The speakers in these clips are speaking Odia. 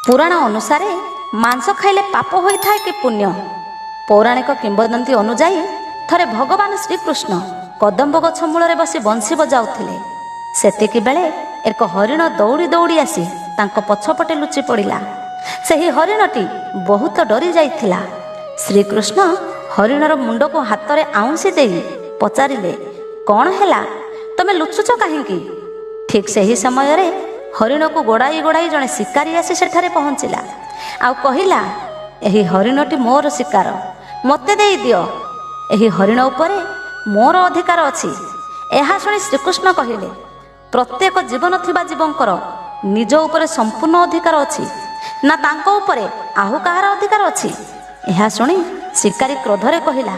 ପୁରାଣ ଅନୁସାରେ ମାଂସ ଖାଇଲେ ପାପ ହୋଇଥାଏ କି ପୁଣ୍ୟ? ପୌରାଣିକ କିମ୍ବଦନ୍ତୀ ଅନୁଯାୟୀ ଥରେ ଭଗବାନ ଶ୍ରୀକୃଷ୍ଣ କଦମ୍ବ ଗଛ ମୂଳରେ ବସି ବଂଶୀ ବଜାଉଥିଲେ। ସେତିକି ବେଳେ ଏକ ହରିଣ ଦୌଡ଼ି ଦୌଡ଼ି ଆସି ତାଙ୍କ ପଛପଟେ ଲୁଚି ପଡ଼ିଲା। ସେହି ହରିଣଟି ବହୁତ ଡରି ଯାଇଥିଲା। ଶ୍ରୀକୃଷ୍ଣ ହରିଣର ମୁଣ୍ଡକୁ ହାତରେ ଆଉଁସି ଦେଇ ପଚାରିଲେ, କ'ଣ ହେଲା, ତମେ ଲୁଚୁଛ କାହିଁକି? ଠିକ୍ ସେହି ସମୟରେ ହରିଣକୁ ଗୋଡ଼ାଇ ଗୋଡ଼ାଇ ଜଣେ ଶିକାରୀ ଆସି ସେଠାରେ ପହଞ୍ଚିଲା ଆଉ କହିଲା, ଏହି ହରିଣଟି ମୋର ଶିକାର, ମୋତେ ଦେଇଦିଅ, ଏହି ହରିଣ ଉପରେ ମୋର ଅଧିକାର ଅଛି। ଏହା ଶୁଣି ଶ୍ରୀକୃଷ୍ଣ କହିଲେ, ପ୍ରତ୍ୟେକ ଜୀବନ ଥିବା ଜୀବଙ୍କର ନିଜ ଉପରେ ସମ୍ପୂର୍ଣ୍ଣ ଅଧିକାର ଅଛି ନା ତାଙ୍କ ଉପରେ ଆଉ କାହାର ଅଧିକାର ଅଛି? ଏହା ଶୁଣି ଶିକାରୀ କ୍ରୋଧରେ କହିଲା,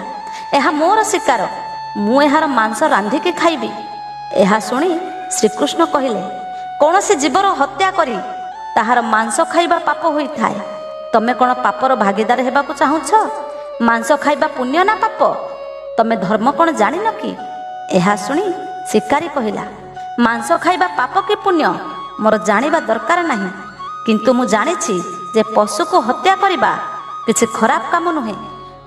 ଏହା ମୋର ଶିକାର, ମୁଁ ଏହାର ମାଂସ ରାନ୍ଧିକି ଖାଇବି। ଏହା ଶୁଣି ଶ୍ରୀକୃଷ୍ଣ କହିଲେ, କୌଣସି ଜୀବର ହତ୍ୟା କରି ତାହାର ମାଂସ ଖାଇବା ପାପ ହୋଇଥାଏ। ତମେ କ'ଣ ପାପର ଭାଗୀଦାର ହେବାକୁ ଚାହୁଁଛ? ମାଂସ ଖାଇବା ପୁଣ୍ୟ ନା ପାପ? ତମେ ଧର୍ମ କ'ଣ ଜାଣିନ କି? ଏହା ଶୁଣି ଶିକାରୀ କହିଲା, ମାଂସ ଖାଇବା ପାପ କି ପୁଣ୍ୟ ମୋର ଜାଣିବା ଦରକାର ନାହିଁ, କିନ୍ତୁ ମୁଁ ଜାଣିଛି ଯେ ପଶୁକୁ ହତ୍ୟା କରିବା କିଛି ଖରାପ କାମ ନୁହେଁ।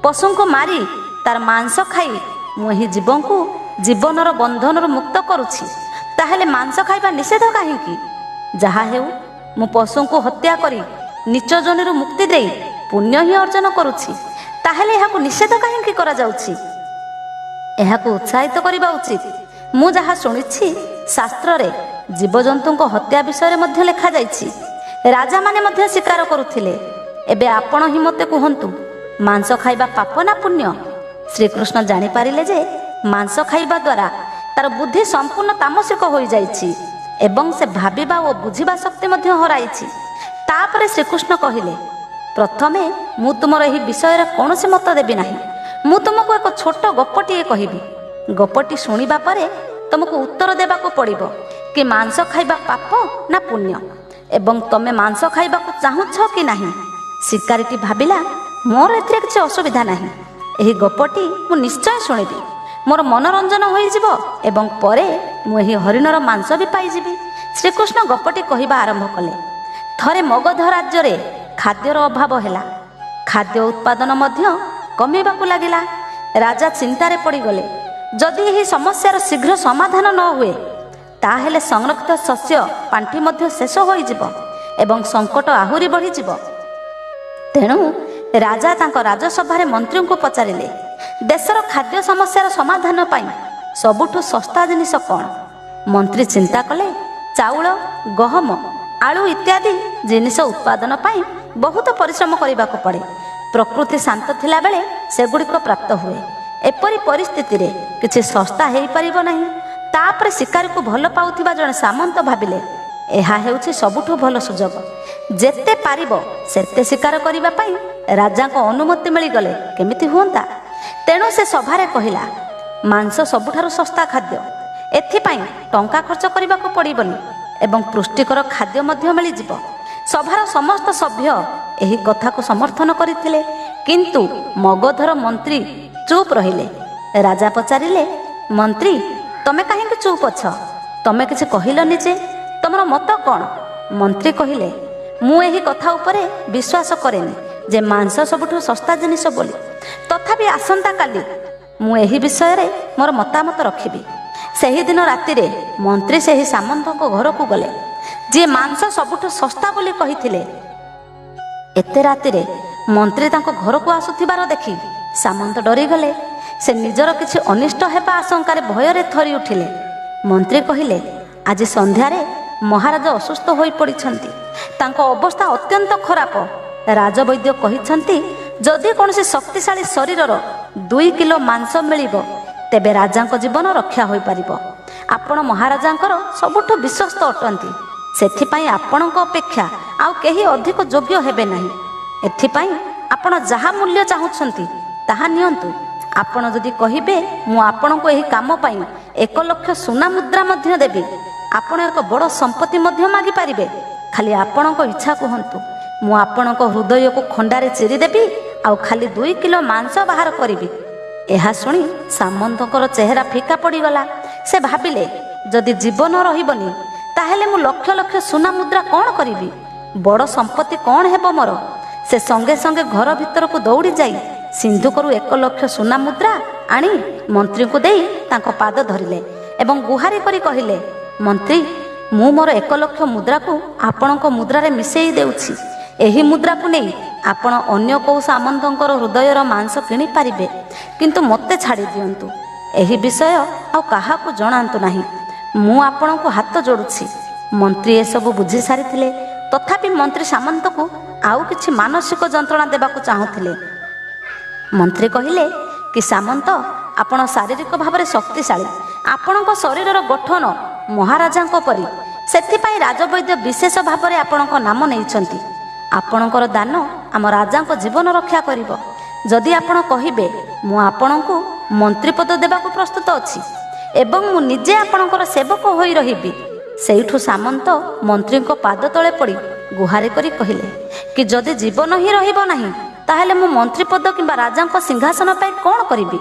ପଶୁଙ୍କୁ ମାରି ତାର ମାଂସ ଖାଇ ମୁଁ ଏହି ଜୀବଙ୍କୁ ଜୀବନର ବନ୍ଧନରୁ ମୁକ୍ତ କରୁଛି, ତାହେଲେ ମାଂସ ଖାଇବା ନିଷେଧ କାହିଁକି? ଯାହା ହେଉ, ମୁଁ ପଶୁଙ୍କୁ ହତ୍ୟା କରି ନୀଚ ଜନିରୁ ମୁକ୍ତି ଦେଇ ପୁଣ୍ୟ ହିଁ ଅର୍ଜନ କରୁଛି, ତାହେଲେ ଏହାକୁ ନିଷେଧ କାହିଁକି କରାଯାଉଛି? ଏହାକୁ ଉତ୍ସାହିତ କରିବା ଉଚିତ। ମୁଁ ଯାହା ଶୁଣିଛି, ଶାସ୍ତ୍ରରେ ଜୀବଜନ୍ତୁଙ୍କ ହତ୍ୟା ବିଷୟରେ ମଧ୍ୟ ଲେଖାଯାଇଛି। ରାଜାମାନେ ମଧ୍ୟ ଶିକାର କରୁଥିଲେ। ଏବେ ଆପଣ ହିଁ ମୋତେ କୁହନ୍ତୁ, ମାଂସ ଖାଇବା ପାପ ନା ପୁଣ୍ୟ? ଶ୍ରୀକୃଷ୍ଣ ଜାଣିପାରିଲେ ଯେ ମାଂସ ଖାଇବା ଦ୍ୱାରା ତାର ବୁଦ୍ଧି ସମ୍ପୂର୍ଣ୍ଣ ତାମସିକ ହୋଇଯାଇଛି ଏବଂ ସେ ଭାବିବା ଓ ବୁଝିବା ଶକ୍ତି ମଧ୍ୟ ହରାଇଛି। ତାପରେ ଶ୍ରୀକୃଷ୍ଣ କହିଲେ, ପ୍ରଥମେ ମୁଁ ତୁମର ଏହି ବିଷୟରେ କୌଣସି ମତ ଦେବି ନାହିଁ। ମୁଁ ତୁମକୁ ଏକ ଛୋଟ ଗପଟିଏ କହିବି। ଗପଟି ଶୁଣିବା ପରେ ତୁମକୁ ଉତ୍ତର ଦେବାକୁ ପଡ଼ିବ କି ମାଂସ ଖାଇବା ପାପ ନା ପୁଣ୍ୟ, ଏବଂ ତମେ ମାଂସ ଖାଇବାକୁ ଚାହୁଁଛ କି ନାହିଁ। ଶିକାରୀଟି ଭାବିଲା, ମୋର ଏଥିରେ କିଛି ଅସୁବିଧା ନାହିଁ, ଏହି ଗପଟି ମୁଁ ନିଶ୍ଚୟ ଶୁଣିବି, ମୋର ମନୋରଞ୍ଜନ ହୋଇଯିବ ଏବଂ ପରେ ମୁଁ ଏହି ହରିଣର ମାଂସ ବି ପାଇଯିବି। ଶ୍ରୀକୃଷ୍ଣ ଗପଟି କହିବା ଆରମ୍ଭ କଲେ। ଥରେ ମଗଧ ରାଜ୍ୟରେ ଖାଦ୍ୟର ଅଭାବ ହେଲା। ଖାଦ୍ୟ ଉତ୍ପାଦନ ମଧ୍ୟ କମିବାକୁ ଲାଗିଲା। ରାଜା ଚିନ୍ତାରେ ପଡ଼ିଗଲେ। ଯଦି ଏହି ସମସ୍ୟାର ଶୀଘ୍ର ସମାଧାନ ନ ହୁଏ, ତାହେଲେ ସଂରକ୍ଷିତ ଶସ୍ୟ ପାଣ୍ଠି ମଧ୍ୟ ଶେଷ ହୋଇଯିବ ଏବଂ ସଙ୍କଟ ଆହୁରି ବଢ଼ିଯିବ। ତେଣୁ ରାଜା ତାଙ୍କ ରାଜସଭାରେ ମନ୍ତ୍ରୀଙ୍କୁ ପଚାରିଲେ, ଦେଶର ଖାଦ୍ୟ ସମସ୍ୟାର ସମାଧାନ ପାଇଁ ସବୁଠୁ ଶସ୍ତା ଜିନିଷ କ'ଣ? ମନ୍ତ୍ରୀ ଚିନ୍ତା କଲେ, ଚାଉଳ, ଗହମ, ଆଳୁ ଇତ୍ୟାଦି ଜିନିଷ ଉତ୍ପାଦନ ପାଇଁ ବହୁତ ପରିଶ୍ରମ କରିବାକୁ ପଡ଼େ। ପ୍ରକୃତି ଶାନ୍ତ ଥିଲାବେଳେ ସେଗୁଡ଼ିକ ପ୍ରାପ୍ତ ହୁଏ। ଏପରି ପରିସ୍ଥିତିରେ କିଛି ଶସ୍ତା ହେଇପାରିବ ନାହିଁ। ତାପରେ ଶିକାରୀକୁ ଭଲ ପାଉଥିବା ଜଣେ ସାମନ୍ତ ଭାବିଲେ, ଏହା ହେଉଛି ସବୁଠୁ ଭଲ ସୁଯୋଗ। ଯେତେ ପାରିବ ସେତେ ଶିକାର କରିବା ପାଇଁ ରାଜାଙ୍କ ଅନୁମତି ମିଳିଗଲେ କେମିତି ହୁଅନ୍ତା? ତେଣୁ ସେ ସଭାରେ କହିଲା, ମାଂସ ସବୁଠାରୁ ଶସ୍ତା ଖାଦ୍ୟ। ଏଥିପାଇଁ ଟଙ୍କା ଖର୍ଚ୍ଚ କରିବାକୁ ପଡ଼ିବନି ଏବଂ ପୁଷ୍ଟିକର ଖାଦ୍ୟ ମଧ୍ୟ ମିଳିଯିବ। ସଭାର ସମସ୍ତ ସଭ୍ୟ ଏହି କଥାକୁ ସମର୍ଥନ କରିଥିଲେ, କିନ୍ତୁ ମଗଧର ମନ୍ତ୍ରୀ ଚୁପ୍ ରହିଲେ। ରାଜା ପଚାରିଲେ, ମନ୍ତ୍ରୀ, ତମେ କାହିଁକି ଚୁପ୍ ଅଛ? ତମେ କିଛି କହିଲନି ଯେ, ତମର ମତ କ'ଣ? ମନ୍ତ୍ରୀ କହିଲେ, ମୁଁ ଏହି କଥା ଉପରେ ବିଶ୍ୱାସ କରେନି ଯେ ମାଂସ ସବୁଠୁ ଶସ୍ତା ଜିନିଷ ବୋଲି। ତଥାପି ଆସନ୍ତାକାଲି ମୁଁ ଏହି ବିଷୟରେ ମୋର ମତାମତ ରଖିବି। ସେହିଦିନ ରାତିରେ ମନ୍ତ୍ରୀ ସେହି ସାମନ୍ତଙ୍କ ଘରକୁ ଗଲେ, ଯିଏ ମାଂସ ସବୁଠୁ ଶସ୍ତା ବୋଲି କହିଥିଲେ। ଏତେ ରାତିରେ ମନ୍ତ୍ରୀ ତାଙ୍କ ଘରକୁ ଆସୁଥିବାର ଦେଖି ସାମନ୍ତ ଡରିଗଲେ। ସେ ନିଜର କିଛି ଅନିଷ୍ଟ ହେବା ଆଶଙ୍କାରେ ଭୟରେ ଥରି ଉଠିଲେ। ମନ୍ତ୍ରୀ କହିଲେ, ଆଜି ସନ୍ଧ୍ୟାରେ ମହାରାଜ ଅସୁସ୍ଥ ହୋଇପଡ଼ିଛନ୍ତି। ତାଙ୍କ ଅବସ୍ଥା ଅତ୍ୟନ୍ତ ଖରାପ। ରାଜବୈଦ୍ୟ କହିଛନ୍ତି, ଯଦି କୌଣସି ଶକ୍ତିଶାଳୀ ଶରୀରର 2 କିଲୋ ମାଂସ ମିଳିବ, ତେବେ ରାଜାଙ୍କ ଜୀବନ ରକ୍ଷା ହୋଇପାରିବ। ଆପଣ ମହାରାଜାଙ୍କର ସବୁଠୁ ବିଶ୍ୱସ୍ତ ଅଟନ୍ତି, ସେଥିପାଇଁ ଆପଣଙ୍କ ଅପେକ୍ଷା ଆଉ କେହି ଅଧିକ ଯୋଗ୍ୟ ହେବେ ନାହିଁ। ଏଥିପାଇଁ ଆପଣ ଯାହା ମୂଲ୍ୟ ଚାହୁଁଛନ୍ତି ତାହା ନିଅନ୍ତୁ। ଆପଣ ଯଦି କହିବେ, ମୁଁ ଆପଣଙ୍କୁ ଏହି କାମ ପାଇଁ 1 ଲକ୍ଷ ସୁନା ମୁଦ୍ରା ମଧ୍ୟ ଦେବି। ଆପଣ ଏକ ବଡ଼ ସମ୍ପତ୍ତି ମଧ୍ୟ ମାଗିପାରିବେ। ଖାଲି ଆପଣଙ୍କ ଇଚ୍ଛା କୁହନ୍ତୁ, ମୁଁ ଆପଣଙ୍କ ହୃଦୟକୁ ଖଣ୍ଡାରେ ଚିରିଦେବି ଆଉ ଖାଲି 2 କିଲୋ ମାଂସ ବାହାର କରିବି। ଏହା ଶୁଣି ସାମନ୍ତଙ୍କର ଚେହେରା ଫିକା ପଡ଼ିଗଲା। ସେ ଭାବିଲେ, ଯଦି ଜୀବନ ରହିବନି ତାହେଲେ ମୁଁ ଲକ୍ଷ ଲକ୍ଷ ସୁନା ମୁଦ୍ରା କ'ଣ କରିବି? ବଡ଼ ସମ୍ପତ୍ତି କ'ଣ ହେବ ମୋର? ସେ ସଙ୍ଗେ ସଙ୍ଗେ ଘର ଭିତରକୁ ଦୌଡ଼ି ଯାଇ ସିନ୍ଧୁକରୁ 1 ଲକ୍ଷ ସୁନା ମୁଦ୍ରା ଆଣି ମନ୍ତ୍ରୀଙ୍କୁ ଦେଇ ତାଙ୍କ ପାଦ ଧରିଲେ ଏବଂ ଗୁହାରି କରି କହିଲେ, "ମନ୍ତ୍ରୀ, ମୁଁ ମୋର 1 ଲକ୍ଷ ମୁଦ୍ରାକୁ ଆପଣଙ୍କ ମୁଦ୍ରାରେ ମିଶେଇ ଦେଉଛି। ଏହି ମୁଦ୍ରାକୁ ନେଇ ଆପଣ ଅନ୍ୟ କେଉଁ ସାମନ୍ତଙ୍କର ହୃଦୟର ମାଂସ କିଣିପାରିବେ, କିନ୍ତୁ ମୋତେ ଛାଡ଼ି ଦିଅନ୍ତୁ। ଏହି ବିଷୟ ଆଉ କାହାକୁ ଜଣାନ୍ତୁ ନାହିଁ। ମୁଁ ଆପଣଙ୍କୁ ହାତ ଯୋଡ଼ୁଛି।" ମନ୍ତ୍ରୀ ଏସବୁ ବୁଝି ସାରିଥିଲେ। ତଥାପି ମନ୍ତ୍ରୀ ସାମନ୍ତକୁ ଆଉ କିଛି ମାନସିକ ଯନ୍ତ୍ରଣା ଦେବାକୁ ଚାହୁଁଥିଲେ। ମନ୍ତ୍ରୀ କହିଲେ କି, "ସାମନ୍ତ, ଆପଣ ଶାରୀରିକ ଭାବରେ ଶକ୍ତିଶାଳୀ। ଆପଣଙ୍କ ଶରୀରର ଗଠନ ମହାରାଜାଙ୍କ ପରି। ସେଥିପାଇଁ ରାଜବୈଦ୍ୟ ବିଶେଷ ଭାବରେ ଆପଣଙ୍କ ନାମ ନେଇଛନ୍ତି। ଆପଣଙ୍କର ଦାନ ଆମ ରାଜାଙ୍କ ଜୀବନ ରକ୍ଷା କରିବ। ଯଦି ଆପଣ କହିବେ, ମୁଁ ଆପଣଙ୍କୁ ମନ୍ତ୍ରୀପଦ ଦେବାକୁ ପ୍ରସ୍ତୁତ ଅଛି ଏବଂ ମୁଁ ନିଜେ ଆପଣଙ୍କର ସେବକ ହୋଇ ରହିବି।" ସେଇଠୁ ସାମନ୍ତ ମନ୍ତ୍ରୀଙ୍କ ପାଦ ତଳେ ପଡ଼ି ଗୁହାରି କରି କହିଲେ କି, "ଯଦି ଜୀବନ ହିଁ ରହିବ ନାହିଁ, ତାହେଲେ ମୁଁ ମନ୍ତ୍ରୀପଦ କିମ୍ବା ରାଜାଙ୍କ ସିଂହାସନ ପାଇଁ କ'ଣ କରିବି?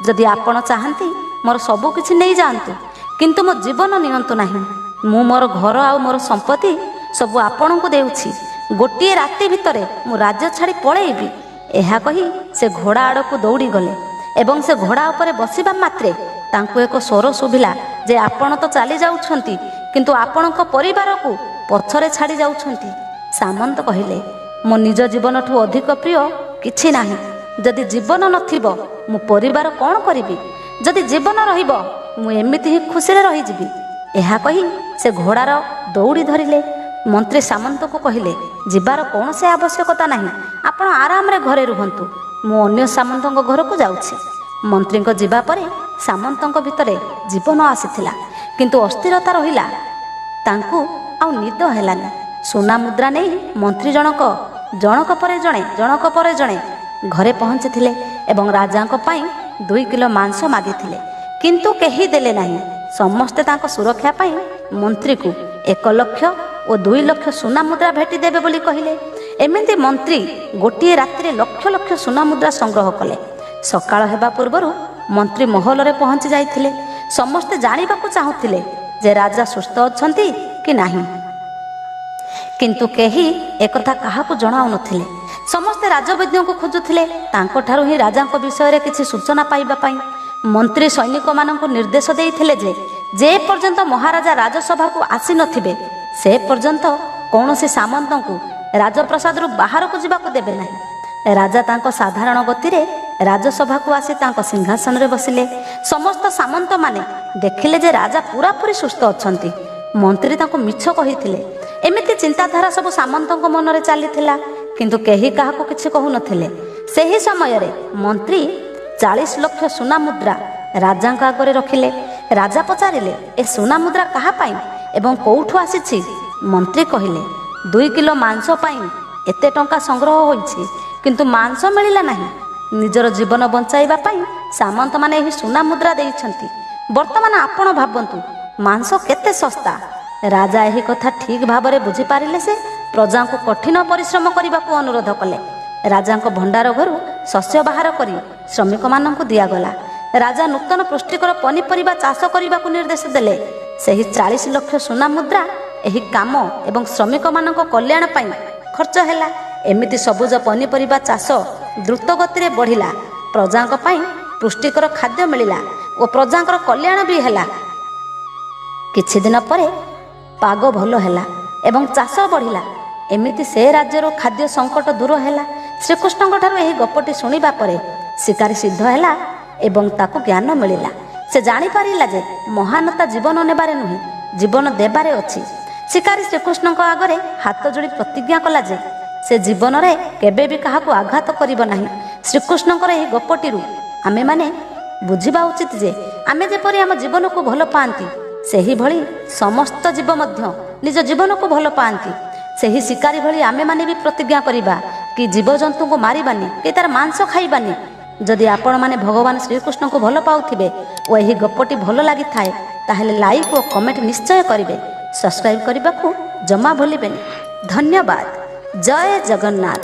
ଯଦି ଆପଣ ଚାହାନ୍ତି, ମୋର ସବୁ କିଛି ନେଇଯାଆନ୍ତୁ, କିନ୍ତୁ ମୋ ଜୀବନ ନିଅନ୍ତୁ ନାହିଁ। ମୁଁ ମୋର ଘର ଆଉ ମୋର ସମ୍ପତ୍ତି ସବୁ ଆପଣଙ୍କୁ ଦେଉଛି। ଗୋଟିଏ ରାତି ଭିତରେ ମୁଁ ରାଜ୍ୟ ଛାଡ଼ି ପଳେଇବି।" ଏହା କହି ସେ ଘୋଡ଼ା ଆଡ଼କୁ ଦୌଡ଼ିଗଲେ ଏବଂ ସେ ଘୋଡ଼ା ଉପରେ ବସିବା ମାତ୍ରେ ତାଙ୍କୁ ଏକ ସ୍ୱର ଶୁଭିଲା ଯେ, "ଆପଣ ତ ଚାଲି ଯାଉଛନ୍ତି, କିନ୍ତୁ ଆପଣଙ୍କ ପରିବାରକୁ ପଛରେ ଛାଡ଼ି ଯାଉଛନ୍ତି।" ସାମନ୍ତ କହିଲେ, "ମୋ ନିଜ ଜୀବନଠୁ ଅଧିକ ପ୍ରିୟ କିଛି ନାହିଁ। ଯଦି ଜୀବନ ନଥିବ, ମୁଁ ପରିବାର କ'ଣ କରିବି? ଯଦି ଜୀବନ ରହିବ, ମୁଁ ଏମିତି ହିଁ ଖୁସିରେ ରହିଯିବି।" ଏହା କହି ସେ ଘୋଡ଼ାର ଦଉଡ଼ି ଧରିଲେ। ମନ୍ତ୍ରୀ ସାମନ୍ତକୁ କହିଲେ, "ଯିବାର କୌଣସି ଆବଶ୍ୟକତା ନାହିଁ। ଆପଣ ଆରାମରେ ଘରେ ରୁହନ୍ତୁ। ମୁଁ ଅନ୍ୟ ସାମନ୍ତଙ୍କ ଘରକୁ ଯାଉଛି।" ମନ୍ତ୍ରୀଙ୍କ ଯିବା ପରେ ସାମନ୍ତଙ୍କ ଭିତରେ ଜୀବନ ଆସିଥିଲା, କିନ୍ତୁ ଅସ୍ଥିରତା ରହିଲା। ତାଙ୍କୁ ଆଉ ନିଦ ହେଲାନି। ସୁନା ମୁଦ୍ରା ନେଇ ମନ୍ତ୍ରୀ ଜଣକ ଜଣକ ପରେ ଜଣେ, ଜଣକ ପରେ ଜଣେ ଘରେ ପହଞ୍ଚିଥିଲେ ଏବଂ ରାଜାଙ୍କ ପାଇଁ 2 କିଲୋ ମାଂସ ମାଗିଥିଲେ, କିନ୍ତୁ କେହି ଦେଲେ ନାହିଁ। ସମସ୍ତେ ତାଙ୍କ ସୁରକ୍ଷା ପାଇଁ ମନ୍ତ୍ରୀକୁ 1 ଲକ୍ଷ ଓ 2 ଲକ୍ଷ ସୁନା ମୁଦ୍ରା ଭେଟି ଦେବେ ବୋଲି କହିଲେ। ଏମିତି ମନ୍ତ୍ରୀ ଗୋଟିଏ ରାତିରେ ଲକ୍ଷ ଲକ୍ଷ ସୁନା ମୁଦ୍ରା ସଂଗ୍ରହ କଲେ। ସକାଳ ହେବା ପୂର୍ବରୁ ମନ୍ତ୍ରୀ ମହଲରେ ପହଞ୍ଚି ଯାଇଥିଲେ। ସମସ୍ତେ ଜାଣିବାକୁ ଚାହୁଁଥିଲେ ଯେ ରାଜା ସୁସ୍ଥ ଅଛନ୍ତି କି ନାହିଁ, କିନ୍ତୁ କେହି ଏକଥା କାହାକୁ ଜଣାଉନଥିଲେ। ସମସ୍ତେ ରାଜବୈଦ୍ୟଙ୍କୁ ଖୋଜୁଥିଲେ, ତାଙ୍କଠାରୁ ହିଁ ରାଜାଙ୍କ ବିଷୟରେ କିଛି ସୂଚନା ପାଇବା ପାଇଁ। ମନ୍ତ୍ରୀ ସୈନିକମାନଙ୍କୁ ନିର୍ଦ୍ଦେଶ ଦେଇଥିଲେ ଯେ ଯେ ପର୍ଯ୍ୟନ୍ତ ମହାରାଜା ରାଜସଭାକୁ ଆସିନଥିବେ, ସେ ପର୍ଯ୍ୟନ୍ତ କୌଣସି ସାମନ୍ତଙ୍କୁ ରାଜପ୍ରସାଦରୁ ବାହାରକୁ ଯିବାକୁ ଦେବେ ନାହିଁ। ରାଜା ତାଙ୍କ ସାଧାରଣ ଗତିରେ ରାଜସଭାକୁ ଆସି ତାଙ୍କ ସିଂହାସନରେ ବସିଲେ। ସମସ୍ତ ସାମନ୍ତମାନେ ଦେଖିଲେ ଯେ ରାଜା ପୁରାପୁରି ସୁସ୍ଥ ଅଛନ୍ତି। ମନ୍ତ୍ରୀ ତାଙ୍କୁ ମିଛ କହିଥିଲେ। ଏମିତି ଚିନ୍ତାଧାରା ସବୁ ସାମନ୍ତଙ୍କ ମନରେ ଚାଲିଥିଲା, କିନ୍ତୁ କେହି କାହାକୁ କିଛି କହୁନଥିଲେ। ସେହି ସମୟରେ ମନ୍ତ୍ରୀ 40 ଲକ୍ଷ ସୁନା ମୁଦ୍ରା ରାଜାଙ୍କ ଆଗରେ ରଖିଲେ। ରାଜା ପଚାରିଲେ, "ଏ ସୁନା ମୁଦ୍ରା କାହା ପାଇଁ ଏବଂ କୋଉଠୁ ଆସିଛି?" ମନ୍ତ୍ରୀ କହିଲେ, "2 କିଲୋ ମାଂସ ପାଇଁ ଏତେ ଟଙ୍କା ସଂଗ୍ରହ ହୋଇଛି, କିନ୍ତୁ ମାଂସ ମିଳିଲା ନାହିଁ। ନିଜର ଜୀବନ ବଞ୍ଚାଇବା ପାଇଁ ସାମନ୍ତମାନେ ଏହି ସୁନା ମୁଦ୍ରା ଦେଇଛନ୍ତି। ବର୍ତ୍ତମାନ ଆପଣ ଭାବନ୍ତୁ, ମାଂସ କେତେ ଶସ୍ତା।" ରାଜା ଏହି କଥା ଠିକ୍ ଭାବରେ ବୁଝିପାରିଲେ। ସେ ପ୍ରଜାଙ୍କୁ କଠିନ ପରିଶ୍ରମ କରିବାକୁ ଅନୁରୋଧ କଲେ। ରାଜାଙ୍କ ଭଣ୍ଡାର ଘରୁ ଶସ୍ୟ ବାହାର କରି ଶ୍ରମିକମାନଙ୍କୁ ଦିଆଗଲା। ରାଜା ନୂତନ ପୁଷ୍ଟିକର ପନିପରିବା ଚାଷ କରିବାକୁ ନିର୍ଦ୍ଦେଶ ଦେଲେ। ସେହି 40 ଲକ୍ଷ ସୁନା ମୁଦ୍ରା ଏହି କାମ ଏବଂ ଶ୍ରମିକମାନଙ୍କ କଲ୍ୟାଣ ପାଇଁ ଖର୍ଚ୍ଚ ହେଲା। ଏମିତି ସବୁଜ ପନିପରିବା ଚାଷ ଦ୍ରୁତ ଗତିରେ ବଢ଼ିଲା। ପ୍ରଜାଙ୍କ ପାଇଁ ପୁଷ୍ଟିକର ଖାଦ୍ୟ ମିଳିଲା ଓ ପ୍ରଜାଙ୍କର କଲ୍ୟାଣ ବି ହେଲା। କିଛି ଦିନ ପରେ ପାଗ ଭଲ ହେଲା ଏବଂ ଚାଷ ବଢ଼ିଲା। ଏମିତି ସେ ରାଜ୍ୟର ଖାଦ୍ୟ ସଙ୍କଟ ଦୂର ହେଲା। ଶ୍ରୀକୃଷ୍ଣଙ୍କ ଠାରୁ ଏହି ଗପଟି ଶୁଣିବା ପରେ ଶିକାରୀ ସିଦ୍ଧ ହେଲା ଏବଂ ତାକୁ ଜ୍ଞାନ ମିଳିଲା। ସେ ଜାଣିପାରିଲା ଯେ ମହାନତା ଜୀବନ ନେବାରେ ନୁହେଁ, ଜୀବନ ଦେବାରେ ଅଛି। ଶିକାରୀ ଶ୍ରୀକୃଷ୍ଣଙ୍କ ଆଗରେ ହାତ ଯୋଡ଼ି ପ୍ରତିଜ୍ଞା କଲା ଯେ ସେ ଜୀବନରେ କେବେ ବି କାହାକୁ ଆଘାତ କରିବ ନାହିଁ। ଶ୍ରୀକୃଷ୍ଣଙ୍କର ଏହି ଗପଟିରୁ ଆମେମାନେ ବୁଝିବା ଉଚିତ ଯେ ଆମେ ଯେପରି ଆମ ଜୀବନକୁ ଭଲ ପାଆନ୍ତି, ସେହିଭଳି ସମସ୍ତ ଜୀବ ମଧ୍ୟ ନିଜ ଜୀବନକୁ ଭଲ ପାଆନ୍ତି। ସେହି ଶିକାରୀ ଭଳି ଆମେମାନେ ବି ପ୍ରତିଜ୍ଞା କରିବା କି ଜୀବଜନ୍ତୁଙ୍କୁ ମାରିବାନି କି ତାର ମାଂସ ଖାଇବାନି। ଯଦି ଆପଣମାନେ ଭଗବାନ ଶ୍ରୀକୃଷ୍ଣଙ୍କୁ ଭଲ ପାଉଥିବେ ଓ ଏହି ଗପଟି ଭଲ ଲାଗିଥାଏ, ତାହେଲେ ଲାଇକ୍ ଓ କମେଣ୍ଟ ନିଶ୍ଚୟ କରିବେ। ସବସ୍କ୍ରାଇବ୍ କରିବାକୁ ଜମା ଭୁଲିବେନି। ଧନ୍ୟବାଦ। ଜୟ ଜଗନ୍ନାଥ।